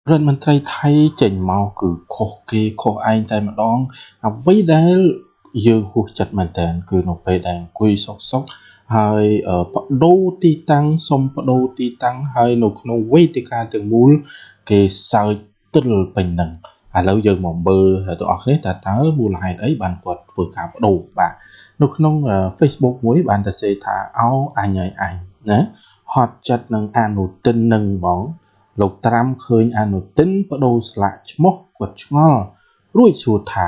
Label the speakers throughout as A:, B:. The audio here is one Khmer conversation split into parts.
A: រដ្ឋមន្ត្រីថៃចេញមកគឺខុសគេខុសឯងតែម្ដងអ្វីដែលយើងហួសចិត្តមែនតើគឺនៅពេលដែលអង្គុយសុកសុកហើយបដូរទីតាំងសុំបដូរទីតាំងហើយនៅក្នុងវេទិកាទាំងមូលគេសើចទិលពេញនឹងឥឡូវយើងមកមើលទាំងអស់គ្នាតើមូលហេតុអីបានគាត់ធ្វើការបដូរបាទនៅក្នុង Facebook មួយបានតែសេថាអោអញហើយអញណាហត់ចិត្តនឹងអនុទិននឹងហ្មងលោកត្រាំឃើញអនុទិនបដូរស្លាកឈ្មោះគាត់ឆ្ងល់រួចសួរថា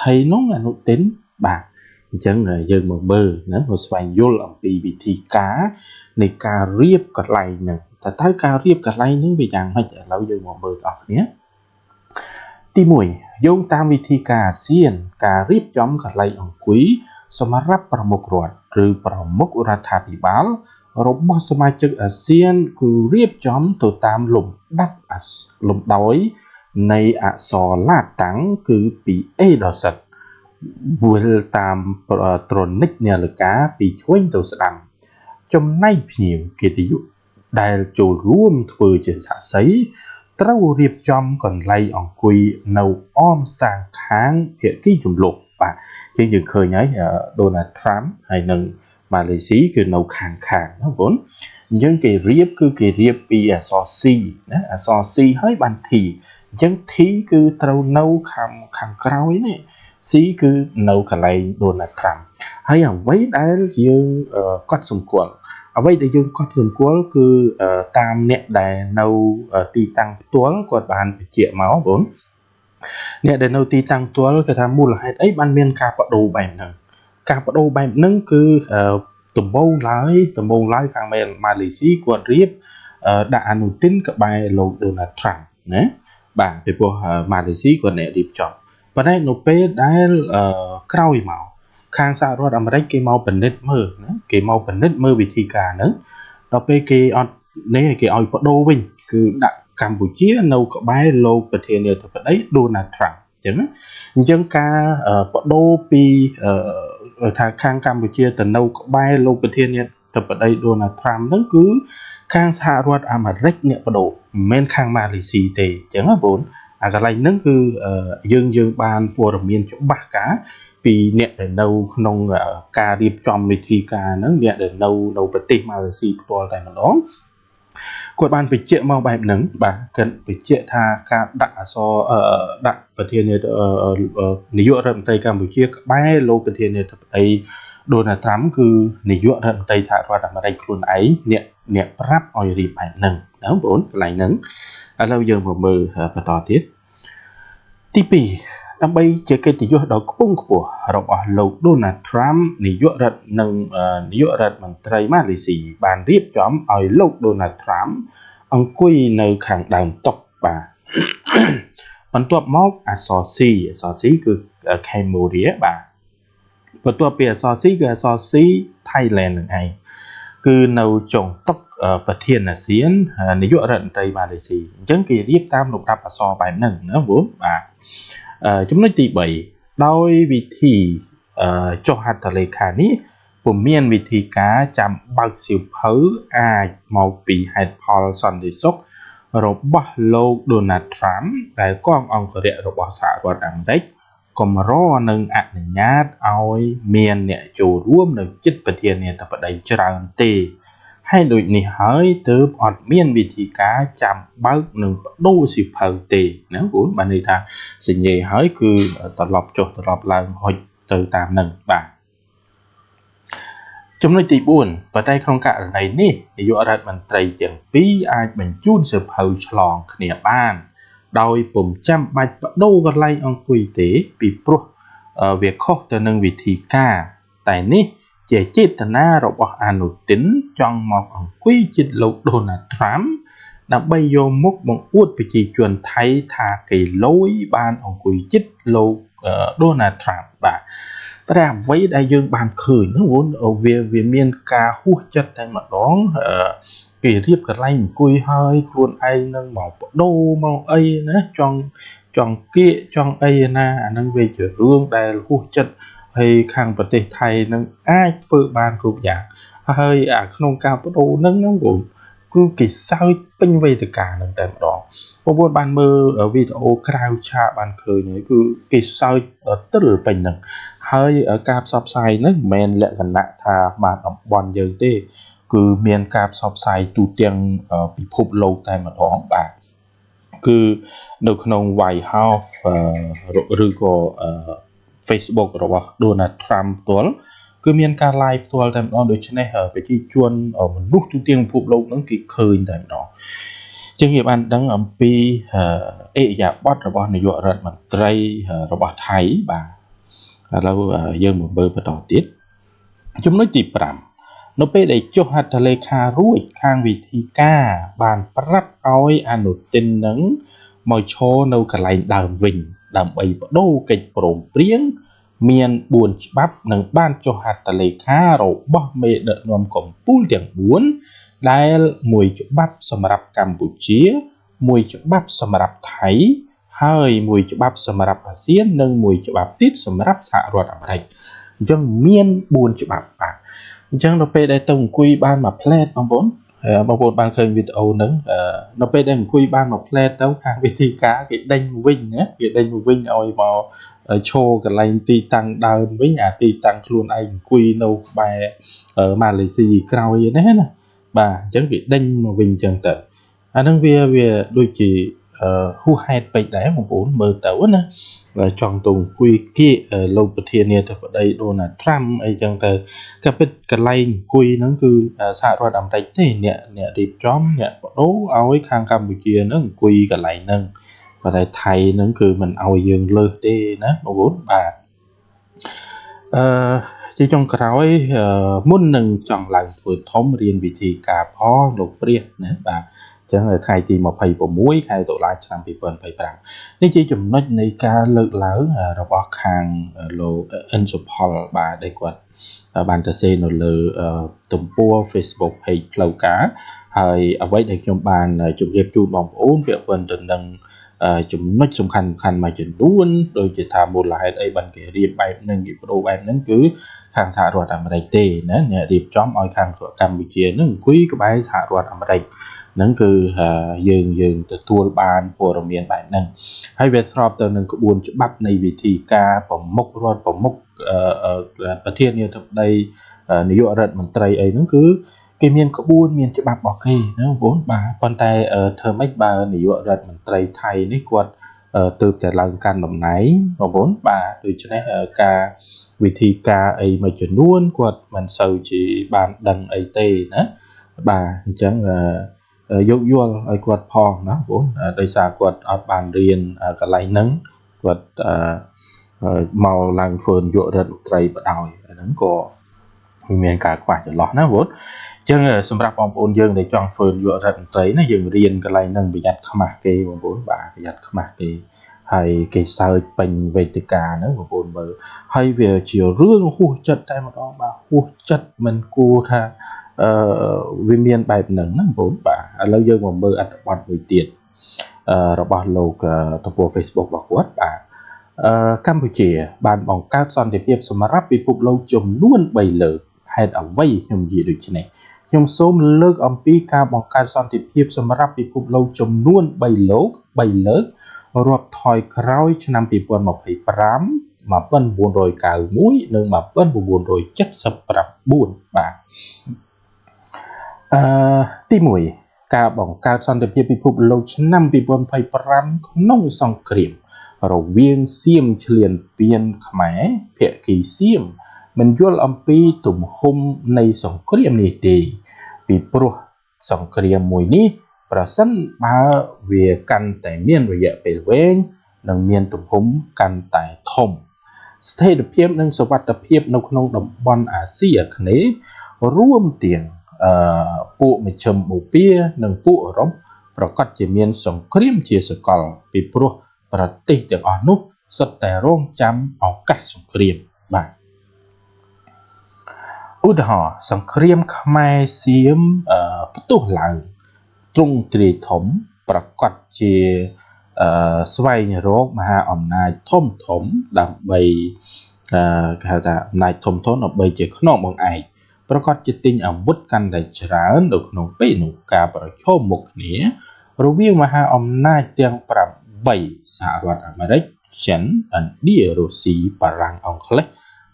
A: ថៃនោះអនុទិនបាទអញ្ចឹងយើងមកមើលណាមកស្វែងយល់អំពីវិធីការនៃការរៀបកន្លែងហ្នឹងតើការរៀបកន្លែងហ្នឹងវាយ៉ាងម៉េចឥឡូវយើងមកមើលទាំងអស់គ្នាទី1យោងតាមវិធីការអាស៊ានការរៀបចំកន្លែងអង្គុយសម្រាប់ប្រមុខរដ្ឋឬប្រមុខរដ្ឋាភិបាលរបស់សមាជិកអាស៊ានគឺរៀបចំទៅតាមលំដាប់លំដោយនៃអក្សរឡាតាំងគឺពី A ដល់ Z វិលតាមត្រនិចនាឡិកាពីឆ្វេងទៅស្ដាំចំណែកភ្ញៀវកិត្តិយសដែលចូលរួមធ្វើជាសាក្សីត្រូវរៀបចំកន្លែងអង្គុយនៅអមសាងខាងភាគីចំនួនបាទជាងយើងឃើញហើយដូណាល់ត្រាំហើយនិងម៉ាឡេស៊ីគឺនៅខាងខាងណាបងប្អូនអញ្ចឹងគេរៀបគឺគេរៀបពីអក្សរ C ណាអក្សរ C ហើយបាន T អញ្ចឹង T គឺត្រូវនៅខាងក្រោយនេះ C គឺនៅកន្លែងដូណាល់ត្រាំហើយអ្វីដែលយើងកត់សម្គាល់អ្វីដែលយើងកត់សម្គាល់គឺតាមអ្នកដែលនៅទីតាំងផ្ទាល់គាត់បានបញ្ជាក់មកបងអ្នកដែលនៅទីតាំងផ្ទាល់គេថាមូលហេតុអីបានមានការបដូរបែបហ្នឹងការបដូរបែបហ្នឹងគឺដំបូងឡើយខាងម៉ាឡេស៊ីគាត់រៀបដាក់អនុទិនក្បែរលោកដូណាល់ត្រាំណាបាទពីព្រោះម៉ាឡេស៊ីគាត់អ្នករៀបចំប៉ុន្តែនៅពេលដែលក្រោយមកខាងសហរដ្ឋអាមេរិកគេមកពិនិត្យមើលណាគេមកពិនិត្យមើលវិធីការហ្នឹងដល់ពេលគេអត់នេះគេឲ្យបដូរវិញគឺដាក់កម្ពុជានៅក្បែរលោកប្រធានាធិបតីដូណាល់ត្រាំអញ្ចឹងអញ្ចឹងការបដូរពីថាខាងកម្ពុជាទៅនៅក្បែរលោកប្រធានាធិបតីដូណាល់ត្រាំហ្នឹងគឺខាងសហរដ្ឋអាមេរិកអ្នកបដូរមិនមែនខាងម៉ាឡេស៊ីទេអញ្ចឹងណាបងអាកន្លែងហ្នឹងគឺយើងបានព័ត៌មានច្បាស់ការពីអ្នកដែលនៅក្នុងការរៀបចំវិធីការហ្នឹងអ្នកដែលនៅប្រទេសម៉ាឡេស៊ីផ្ទាល់តែម្ដងគាត់បានបញ្ជាក់មកបែបហ្នឹងបាទគាត់បញ្ជាក់ថាការដាក់អក្សរដាក់ប្រធានានាយករដ្ឋមន្ត្រីកម្ពុជាក្បែរលោកប្រធានាធិបតីដូណាល់ត្រាំគឺនាយករដ្ឋមន្ត្រីសហរដ្ឋអាមេរិកខ្លួនឯងអ្នកប្រាប់ឲ្យរៀបបែបហ្នឹងណាបងប្អូនកន្លែងហ្នឹងឥឡូវយើងមកមើលបន្តទៀតទី2ដើម្បីជាកិត្តិយសដ៏ខ្ពង់ខ្ពស់របស់លោកដូណាល់ត្រាំនាយករដ្ឋនិងនាយករដ្ឋមន្ត្រីម៉ាឡេស៊ីបានរៀបចំឲ្យលោកដូណាល់ត្រាំអង្គុយនៅខាងដើមតុបាទបន្ទាប់មកអក្សរ C អក្សរ C គឺ Cambodia បាទបន្ទាប់ពីអក្សរ C គឺអក្សរ C Thailand នឹងឯងគឺនៅចុងតុប្រធានអាស៊ាននាយករដ្ឋមន្ត្រីម៉ាឡេស៊ីអញ្ចឹងគេរៀបតាមលំដាប់អក្សរបែបហ្នឹងណាបងបាទចំណុចទី3ដោយវិធីចុះហត្ថលេខានេះពុំមានវិធីការចាំបើកសៀវភៅអាចមកពីហេតុផលសន្តិសុខរបស់លោកដូណាល់ត្រាំដែលកងអង្គរក្សរបស់សហរដ្ឋអាមេរិកកម្រនឹងអនុញ្ញាតឲ្យមានអ្នកចូលរួមនៅជិតប្រធានាធិបតីច្រើនទេហើយដូចនេះហើយទើបអត់មានវិធីការចាំបើកនិងបដូរសៀវភៅទេណាបងបានន័យថាសញ្ញាហើយគឺត្រឡប់ចុះត្រឡប់ឡើងហុចទៅតាមនឹងបាទចំណុចទី4ប៉ុន្តែក្នុងករណីនេះនាយករដ្ឋមន្ត្រីទាំងពីរអាចបញ្ជូនសៀវភៅឆ្លងគ្នាបានដោយពុំចាំបាច់បដូរកន្លែងអង្គុយទេពីព្រោះវាខុសទៅនឹងវិធីការតែនេះជាចេតនារបស់អនុទិនចង់មកអង្គុយជិតលោកដូណាល់ត្រាំដើម្បីយកមុខបង្អួតប្រជាជនថៃថាគេលយបានអង្គុយជិតលោកដូណាល់ត្រាំបាទតែអ្វីដែលយើងបានឃើញហ្នឹងវាមានការហួសចិត្តតែម្ដងគេរៀបកន្លែងអង្គុយហើយខ្លួនឯងនឹងមកបដូរមកអីណាចង់គៀកចង់អីណាអាហ្នឹងវាជារឿងដែលហួសចិត្តហើយខាងប្រទេសថៃនឹងអាចធ្វើបានគ្រប់យ៉ាងហើយអាក្នុងការបដូរហ្នឹងណាបងគឺគេសើច ពេញវេទិកានឹងតែម្ដងបងប្អូនបានមើលវីដេអូក្រៅឆាកបានឃើញហើយគឺគេសើចទិលពេញហ្នឹងហើយការផ្សព្វផ្សាយហ្នឹងមិនមែនលក្ខណៈថាបានតំបន់យើងទេគឺមានការផ្សព្វផ្សាយទូទាំងពិភពលោកតែម្ដងបាទគឺនៅក្នុង White House ឬក៏ Facebook របស់ Donald Trump ផ្ទាល់គឺមានការ live ផ្ទាល់តែម្ដងដូច្នេះប្រជាជនមនុស្សទូទាំងពិភពលោកហ្នឹងគេឃើញតែម្ដងជាងគេបានដឹងអំពីអិរិយាបថរបស់នាយករដ្ឋមន្ត្រីរបស់ថៃបាទឥឡូវយើងមកមើលបន្តទៀតចំណុចទី5នៅពេលដែលចុះហត្ថលេខារួចខាងវិធីការបានប្រាប់ឲ្យអនុទិននឹងមកឈរនៅកន្លែងដើមវិញដើម្បីបដូរកិច្ចព្រមព្រៀងមាន4ច្បាប់និងបានចុះហត្ថលេខារបស់មេដឹកនាំកម្ពុជាទាំង4ដែលមួយច្បាប់សម្រាប់កម្ពុជាមួយច្បាប់សម្រាប់ថៃហើយមួយច្បាប់សម្រាប់អាស៊ាននិងមួយច្បាប់ទៀតសម្រាប់សហរដ្ឋអាមេរិកអញ្ចឹងមាន4ច្បាប់បាទអញ្ចឹងដល់ពេលដែលទៅអង្គុយបានមួយផ្លែតបងប្អូនបានឃើញវីដេអូហ្នឹងនៅពេលដែលអង្គុយបានមួយផ្លែតទៅខាងវិធីការគេដេញវិញណាគេដេញវិញឲ្យមកឈរកន្លែងទីតាំងដើមវិញអាទីតាំងខ្លួនឯងអង្គុយនៅក្បែរម៉ាឡេស៊ីក្រោយនេះណាបាទអញ្ចឹងគេដេញមកវិញអញ្ចឹងទៅអាហ្នឹងវាដូចជាហួសហេតុពេកដែរបងប្អូនមើលទៅណាចង់ទៅអង្គុយគៀកលោកប្រធានាធិបតីដូណាល់ត្រាំអីចឹងទៅក៏ពិតកន្លែងអង្គុយហ្នឹងគឺសហរដ្ឋអាមេរិកទេអ្នករៀបចំអ្នកបដូរឲ្យខាងកម្ពុជាហ្នឹងអង្គុយកន្លែងហ្នឹងប៉ុន្តែថៃហ្នឹងគឺមិនឲ្យយើងលើសទេណាបងប្អូនបាទជាចុងក្រោយមុននឹងចង់ឡើងធ្វើធំរៀនវិធីការផងលោកព្រះណាបាទអញ្ចឹងថ្ងៃទី26ខែតុលាឆ្នាំ2025នេះជាចំណុចនៃការលើកឡើងរបស់ខាងលោកអិនសុផលបាទដែលគាត់បានទៅសេនៅលើទំព័រ Facebook page ផ្លូវការហើយអ្វីដែលខ្ញុំបានជម្រាបជូនបងប្អូនពាក់ព័ន្ធទៅនឹងចំណុចសំខាន់មួយចំនួនដូចជាថាមូលហេតុអីបានគេរៀបបែបហ្នឹងគេប្ដូរបែបហ្នឹងគឺខាងសហរដ្ឋអាមេរិកទេណាអ្នករៀបចំឲ្យខាងកម្ពុជាហ្នឹងអង្គុយក្បែរសហរដ្ឋអាមេរិកហ្នឹងគឺយើងទទួលបានព័ត៌មានបែបហ្នឹងហើយវាស្របទៅនឹងក្បួនច្បាប់នៃវិធីការប្រមុខរដ្ឋប្រមុខប្រធានាធិបតីនាយករដ្ឋមន្ត្រីអីហ្នឹងគឺគេមានក្បួនមានច្បាប់របស់គេណាបងប្អូនបាទប៉ុន្តែធ្វើម៉េចបើនាយករដ្ឋមន្ត្រីថៃនេះគាត់ទើបតែឡើងកាន់តំណែងបងប្អូនបាទដូច្នេះការវិធីការអីមួយចំនួនគាត់មិនសូវជាបានដឹងអីទេណាបាទអញ្ចឹងយោគយល់ឲ្យគាត់ផងណាបងប្អូនដោយសារគាត់អត់បានរៀនកន្លែងហ្នឹងគាត់មកឡើងធ្វើនាយករដ្ឋមន្ត្រីបដ ாய் ហ្នឹងក៏មានការខ្វះចន្លោះណាបងប្អូនចឹងសម្រាប់បងប្អូនយើងដែលចង់ធ្វើនាយករដ្ឋមន្ត្រីណាយើងរៀនកន្លែងហ្នឹងប្រយ័ត្នខ្មាស់គេបងប្អូនបាទប្រយ័ត្នខ្មាស់គេហើយគេសើចពេញវេទិកាហ្នឹងបងប្អូនមើលហើយវាជារឿងហួសចិត្តតែម្ដងបាទហួសចិត្តមិនគួរថាវាមានបែបហ្នឹងណាបងប្អូនបាទឥឡូវយើងមកមើលអត្ថបទមួយទៀតរបស់លោកទំព័រ Facebook របស់គាត់បាទកម្ពុជាបានបង្កើតសន្តិភាពសម្រាប់ពិភពលោកចំនួន3លើកហេតុអ្វីខ្ញុំនិយាយដូចនេះខ្ញុំសូមលើកអំពីការបង្កើតសន្តិភាពសម្រាប់ពិភពលោកចំនួន3លើករាប់ថយក្រោយឆ្នាំ2025 1991និង1979បាទទី1ការបង្កើតសន្តិភាពពិភពលោកឆ្នាំ2025ក្នុងសង្គ្រាមរវាងសៀមឈ្លានពានខ្មែរភាគីសៀមមិនយល់អំពីទំហំនៃសង្គ្រាមនេះទេពីព្រោះសង្គ្រាមមួយនេះប្រសិនបើវាកាន់តែមានរយៈពេលវែងនិងមានទំហំកាន់តែធំស្ថិរភាពនិងសុវត្ថិភាពនៅក្នុងតំបន់អាស៊ីអាគ្នេយ៍រួមទាំងពួកមជ្ឈិមបូព៌ានិងពួកអឺរ៉ុបប្រកាសជាមានសង្គ្រាមជាសកលពីព្រោះប្រទេសទាំងអស់នោះសុទ្ធតែរងចាំឱកាសសង្គ្រាមបាទឧទាហរណ៍សង្គ្រាមខ្មែរសៀមផ្ទុះឡើងទ្រង់ទ្រាយធំប្រកាសជាស្វែងរកមហាអំណាចធំដើម្បីគេហៅថាអំណាចធំដើម្បីជាខ្នងបង្អែក ប្រកាសជាទិញអាវុធកាន់តែច្រើននៅក្នុងពេលនោះការប្រឈមមុខគ្នារវាងមហាអំណាចទាំង8សហរដ្ឋអាមេរិកចិនឥណ្ឌារុស្ស៊ីបារាំងអង់គ្លេស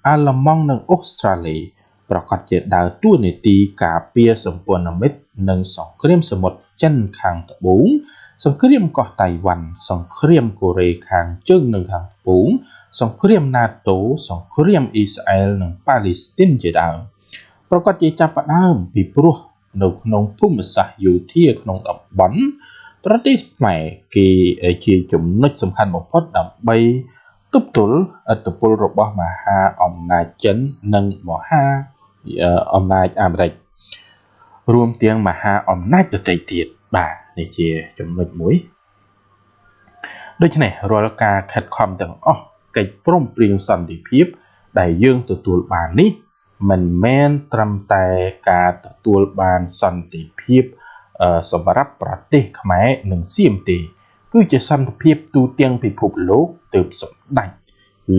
A: អាល្លឺម៉ង់និងអូស្ត្រាលីប្រកាសជាដើរតួនាទីការពារសម្ព័ន្ធមិត្តនិងសង្គ្រាមសមុទ្រចិនខាងត្បូងសង្គ្រាមកោះតៃវ៉ាន់សង្គ្រាមកូរ៉េខាងជើងនិងខាងត្បូងសង្គ្រាមណាតូសង្គ្រាមអ៊ីស្រាអែលនិងប៉ាឡេស្ទីនជាដើមប្រកាសជាចាប់ផ្ដើមពីព្រោះនៅក្នុងភូមិសាស្ត្រយោធាក្នុងតំបន់ប្រទេសខ្មែរគេជាចំណុចសំខាន់បំផុតដើម្បីទប់ទល់ឥទ្ធិពលរបស់មហាអំណាចចិននិងមហាអំណាចអាមេរិករួមទាំងមហាអំណាចដទៃទៀតបាទនេះជាចំណុចមួយដូច្នេះរាល់ការខិតខំទាំងអស់កិច្ចព្រមព្រៀងសន្តិភាពដែលយើងទទួលបាននេះមិនមែនត្រឹមតែការទទួលបានសន្តិភាពសម្រាប់ប្រទេសខ្មែរនិងសៀមទេគឺជាសន្តិភាពទូទាំងពិភពលោកទើបសម្ដេច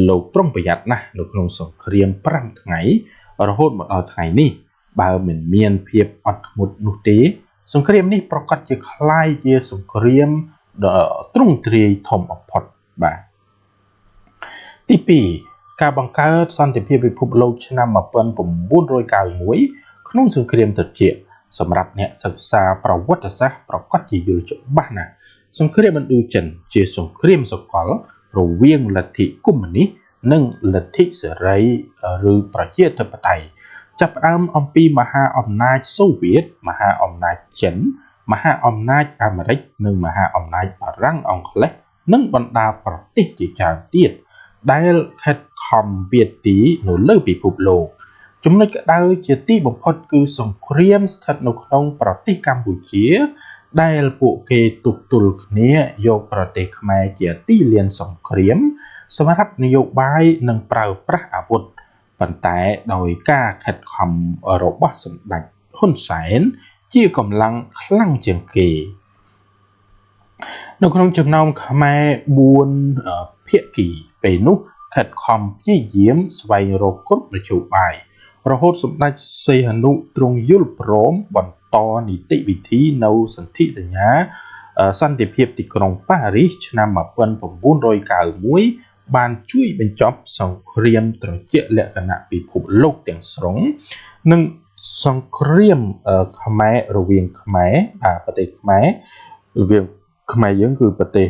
A: លោកប្រុងប្រយ័ត្នណាស់នៅក្នុងសង្គ្រាម5ថ្ងៃរហូតមកដល់ថ្ងៃនេះបើមិនមានភាពអត់ធ្មត់នោះទេសង្គ្រាមនេះប្រកាសជាคล้ายជាសង្គ្រាមដ៏ទ្រង់ទ្រាយធំបំផុតបាទទី2ការបង្កើតសន្តិភាពពិភពលោកឆ្នាំ1991ក្នុងសង្គ្រាមត្រជាក់សម្រាប់អ្នកសិក្សាប្រវត្តិសាស្ត្រប្រកាសជាយល់ច្បាស់ណាស់សង្គ្រាមឥណ្ឌូចិនជាសង្គ្រាមសកលរវាងលទ្ធិកុម្មុយនីសនិងលទ្ធិសេរីឬប្រជាធិបតេយ្យចាប់ផ្ដើមអំពីមហាអំណាចសូវៀតមហាអំណាចចិនមហាអំណាចអាមេរិកនិងមហាអំណាចបារាំងអង់គ្លេសនិងបណ្ដាប្រទេសជាច្រើនទៀតដែលខិតខំវាយទីនៅលើពិភពលោកចំណុចក្តៅជាទីបំផុតគឺសង្គ្រាមស្ថិតនៅក្នុងប្រទេសកម្ពុជាដែលពួកគេទប់ទល់គ្នាយកប្រទេសខ្មែរជាទីលានសង្គ្រាមសម្រាប់នយោបាយនិងប្រើប្រាស់អាវុធប៉ុន្តែដោយការខិតខំរបស់សម្ដេចហ៊ុនសែនជាកម្លាំងខ្លាំងជាងគេនៅក្នុងចំណោមខ្មែរ4ភាគីពេលនោះខិតខំព្យាយាមស្វែងរកគ្រប់មធ្យោបាយរហូតសម្ដេចសីហនុទ្រង់យល់ព្រមបន្តនីតិវិធីនៅសន្ធិសញ្ញាសន្តិភាពទីក្រុងប៉ារីសឆ្នាំ1991បានជួយបញ្ចប់សង្គ្រាមត្រជាក់លក្ខណៈពិភពលោកទាំងស្រុងនិងសង្គ្រាមខ្មែររវាងខ្មែរបាទប្រទេសខ្មែររវាងខ្មែរយើងគឺប្រទេស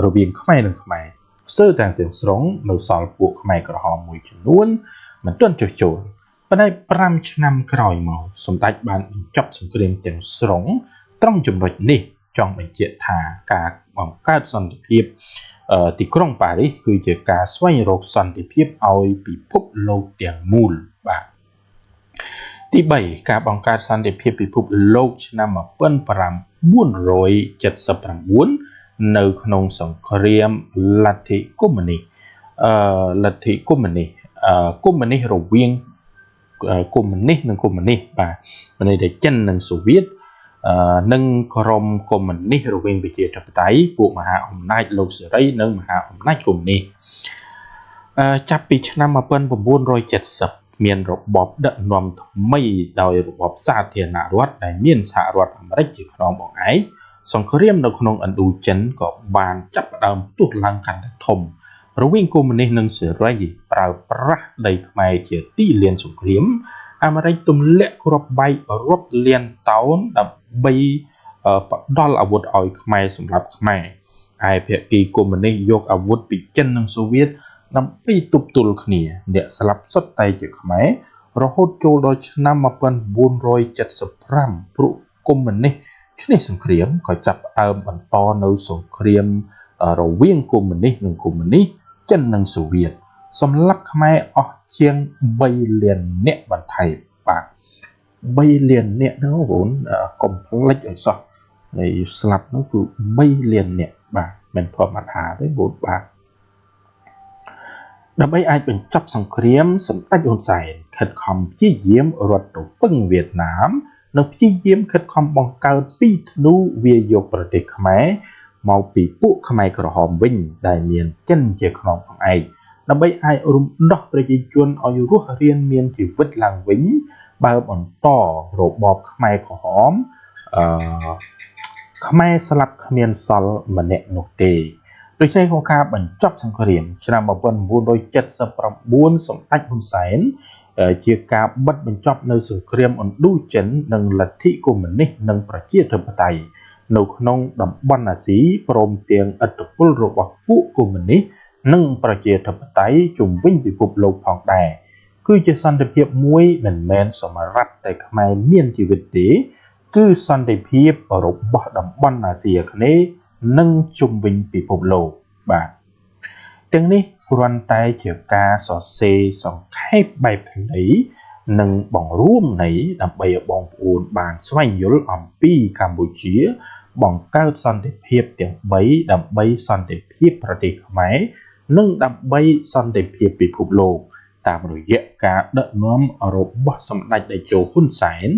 A: រវាងខ្មែរនិងខ្មែរស្ទើរតែទាំងស្រុងនៅសល់ពួកខ្មែរក្រហមមួយចំនួនមិនទាន់ចុះចូលប៉ុន្តែ5ឆ្នាំក្រោយមកសម្ដេចបានបញ្ចប់សង្គ្រាមទាំងស្រុងត្រង់ចំណុចនេះចង់បញ្ជាក់ថាការបង្កើតសន្តិភាពទីក្រុងប៉ារីសគឺជាការស្វែងរកសន្តិភាពឲ្យពិភពលោកទាំងមូលបាទទី3ការបង្កើតសន្តិភាពពិភពលោកឆ្នាំ1979នៅក្នុងសង្គ្រាមលទ្ធិកុម្មុយនីសលទ្ធិកុម្មុយនីសកុម្មុយនីសរវាងកុម្មុយនីសនិងកុម្មុយនីសបាទមានន័យថាចិននិងសូវៀតនិងក្រុមកុម្មុយនីសរវាងប្រជាធិបតេយ្យពួកមហាអំណាចលោកសេរីនិងមហាអំណាចកុម្មុយនីសចាប់ពីឆ្នាំ1970មានរបបដឹកនាំថ្មីដោយរបបសាធារណរដ្ឋដែលមានសហរដ្ឋអាមេរិកជាខ្នងបង្អែកសង្គ្រាមនៅក្នុងឥណ្ឌូចិនក៏បានចាប់ផ្ដើមផ្ទុះឡើងកាន់តែធំរវាងកុម្មុយនីសនិងសេរីប្រើប្រាស់ដីខ្មែរជាទីលានសង្គ្រាមអាមេរិកទម្លាក់គ្រាប់បែករាប់លានតោនដើម្បីផ្ដល់អាវុធឲ្យខ្មែរសម្រាប់ខ្មែរឯភាគីកុម្មុយនីសយកអាវុធពីចិននិងសូវៀតដើម្បីទប់ទល់គ្នាអ្នកស្លាប់សុទ្ធតែជាខ្មែររហូតចូលដល់ឆ្នាំ1975ព្រោះកុម្មុយនីសឈ្នះសង្គ្រាមក៏ចាប់ផ្ដើមបន្តនៅសង្គ្រាមរវាងកុម្មុយនីសនិងកុម្មុយនីសចិននិងសូវៀតសម្លាប់ខ្មែរអស់ជាង3លានអ្នកបន្ថែមបាទ3លានអ្នកហ្នឹងបងប្អូនកុំភ្លេចឲ្យសោះនៃស្លាប់នោះគឺ3លានអ្នកបាទមិនធម្មតាទេបងបាទដើម្បីអាចបញ្ចប់សង្គ្រាមសម្ដេចហ៊ុនសែនខិតខំព្យាយាមរត់ទៅពឹងវៀតណាមនិងព្យាយាមខិតខំបង្កើតពីធ្នូវាយកប្រទេសខ្មែរមកពីពួកខ្មែរក្រហមវិញដែលមានចិនជាខ្នងបង្អែកដើម្បីអាចរំដោះប្រជាជនឲ្យរស់រានមានជីវិតឡើងវិញ បើបន្តរបបខ្មែរក្រហមអឺខ្មែរស្លាប់គ្មានសល់ម្នាក់នោះទេដូច្នេះក្នុងការបញ្ចប់សង្គ្រាមឆ្នាំ1979សម្ដេចហ៊ុនសែនជាការបិទបញ្ចប់នៅសង្គ្រាមឥណ្ឌូចិននិងលទ្ធិកុម្មុយនីសនិងប្រជាធិបតេយ្យនៅក្នុងតំបន់អាស៊ីព្រមទាំងឥទ្ធិពលរបស់ពួកកុម្មុយនីសនិងប្រជាធិបតេយ្យជុំវិញពិភពលោកផងដែរគឺជាសន្តិភាពមួយមិនមែនសម្រាប់តែខ្មែរមានជីវិតទេគឺសន្តិភាពរបស់តំបន់អាស៊ីអាគ្នេយ៍និងជុំវិញពិភពលោកបាទទាំងនេះគ្រាន់តែជាការសរសេរសង្ខេបបែបខ្លីនិងបង្រួមន័យដើម្បីឲ្យបងប្អូនបានស្វែងយល់អំពីកម្ពុជាបង្កើតសន្តិភាពទាំង3ដើម្បីសន្តិភាពប្រទេសខ្មែរនិងដើម្បីសន្តិភាពពិភពលោកតាមរយៈការដឹកនាំរបស់សម្ដេចតេជោហ៊ុនសែន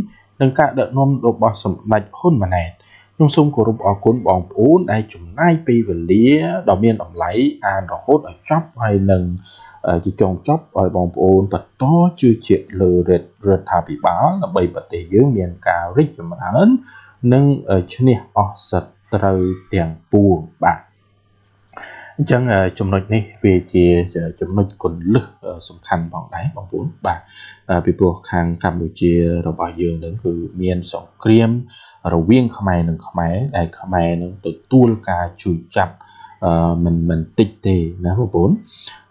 A: និងការដឹកនាំរបស់សម្ដេចហ៊ុនម៉ាណែតខ្ញុំសូមគោរពអរគុណបងប្អូនដែលចំណាយពេលវេលាដ៏មានតម្លៃអានរហូតដល់ចប់ហើយនឹងជាចុងចប់ឲ្យបងប្អូនបន្តជឿជាក់លើរដ្ឋាភិបាលដើម្បីប្រទេសយើងមានការរីកចម្រើននិងឈ្នះអស់សត្រូវទាំងពួងបាទអញ្ចឹងចំណុចនេះវាជាចំណុចគន្លឹះសំខាន់ផងដែរបងប្អូនបាទពីព្រោះខាងកម្ពុជារបស់យើងនឹងគឺមានសង្គ្រាមរវាងខ្មែរនិងខ្មែរដែលខ្មែរនឹងទទួលការជួយចាប់មិនតិចទេណាបងប្អូន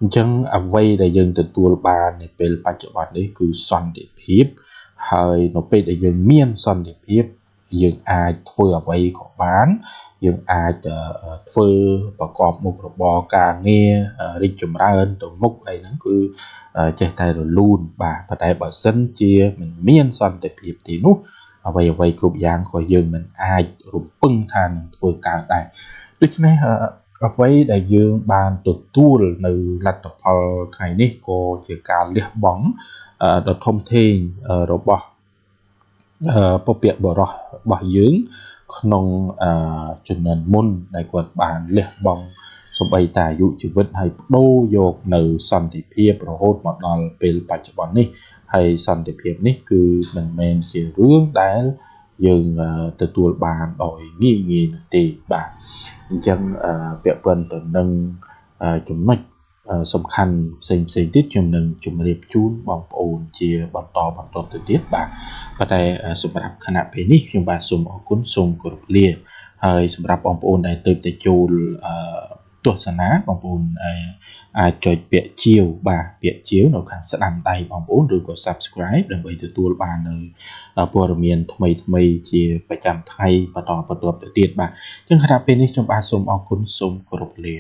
A: អញ្ចឹងអ្វីដែលយើងទទួលបាននៅពេលបច្ចុប្បន្ននេះគឺសន្តិភាពហើយនៅពេលដែលយើងមានសន្តិភាពយើងអាចធ្វើអ្វីក៏បានយើងអាចធ្វើប្រកបមុខរបរការងាររីកចម្រើនទៅមុខអីហ្នឹងគឺចេះតែរលូនបាទប៉ុន្តែបើសិនជាមិនមានសន្តិភាពទីនោះអ្វីៗគ្រប់យ៉ាងក៏យើងមិនអាចរំពឹងថានឹងធ្វើកើតដែរដូច្នេះអ្វីដែលយើងបានទទួលនៅលទ្ធផលថ្ងៃនេះក៏ជាការលះបង់ដ៏ធំធេងរបស់ពពកបរោះរបស់យើងក្នុងជំនាន់មុនដែលគាត់បានលះបង់សូម្បីតែអាយុជីវិតហើយបដូរយកនៅសន្តិភាពរហូតមកដល់ពេលបច្ចុប្បន្ននេះហើយសន្តិភាពនេះគឺមិនមែនជារឿងដែលយើងទទួលបានដោយងាយងាយនោះទេបាទអញ្ចឹងពាក់ព័ន្ធទៅនឹងចំណុចសំខាន់ផ្សេងផ្សេងទៀតខ្ញុំនឹងជម្រាបជូនបងប្អូនជាបន្តបន្តទៅទៀតបាទប៉ុន្តែសម្រាប់ខណៈពេលនេះខ្ញុំបាទសូមអរគុណសូមគោរពលាហើយសម្រាប់បងប្អូនដែលទើបតែចូលទស្សនាបងប្អូនអាចចុចពាក្យជាវបាទពាក្យជាវនៅខាងស្ដាំដៃបងប្អូនឬក៏ Subscribe ដើម្បីទទួលបាននៅព័ត៌មានថ្មីថ្មីជាប្រចាំថ្ងៃបន្តបន្ទាប់ទៅទៀតបាទអញ្ចឹងខណៈពេលនេះខ្ញុំបាទសូមអរគុណសូមគោរពលា